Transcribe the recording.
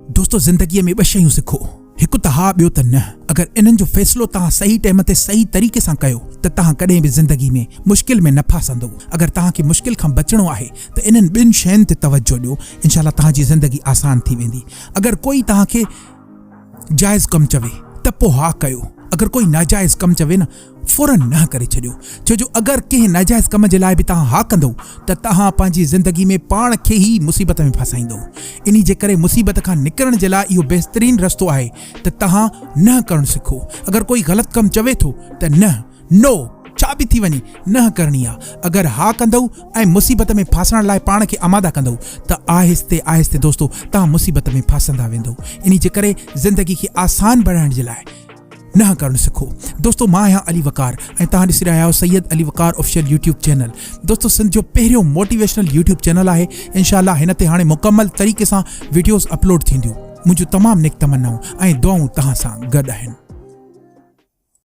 دوستو زندگيء ۾ ٻه شيون سکو، هڪ ته ها ٻيو ته نه. اگر انهن جو فيصلو توهان صحيح ٽيم تي صحيح طريقي سان ڪيو ته توهان ڪڏهن به زندگي ۾ مشڪل ۾ نه ڦاسندؤ. اگر توهان کي مشڪل کان بچڻو آهي ته انهن ٻن شين تي توجهه ڏيو انشاء الله توهان جي زندگي آسان ٿي ويندي. اگر ڪوئي توهان کي جائز ڪم چوي ته پوء ها ڪيو، اگر ڪوئي ناجائز ڪم چوي نه فورن نه ڪري ڇڏيو، ڇو جو اگر ڪنهن ناجائز ڪم جي لاء به توهان ها ڪندؤ ته توهان پنهنجي زندگي ۾ پاڻ کي ئي مصيبت ۾ ڦاسائيندؤ. انهي جي ڪري مصيبت کان نڪرڻ جي لاء اهو بهترين رستو آهي ته توهان نه ڪرڻ سکو. اگر ڪوئي غلط ڪم چوي ٿو ته نه، No، ڇا به ٿي وڃي نه ڪرڻي آ. اگر ها ڪندؤ ۽ مصيبت ۾ ڦاسڻ لاء پاڻ کي آماده ڪندؤ ته آهستي آهستي دوستو توهان مصيبت ۾ ڦاسندا ويندؤ. انهي جي ڪري زندگي کي آسان بڻائڻ جي لاء نه ڪرڻ سکو. دوستو مان آهيان علي وقار ۽ توهان ڏسي رهيا آهيو Syed Ali Waqar official YouTube channel. دوستو سنڌ جو پهريون موٽيويشنل يوٽيوب چينل آهي. انشاء الله هن تي هاڻي مڪمل طريقي سان وڊيوز اپلوڊ ٿينديون. منهنجون تمام نيڪ تمنائون ۽ دعائون توهان سان گڏ آهن.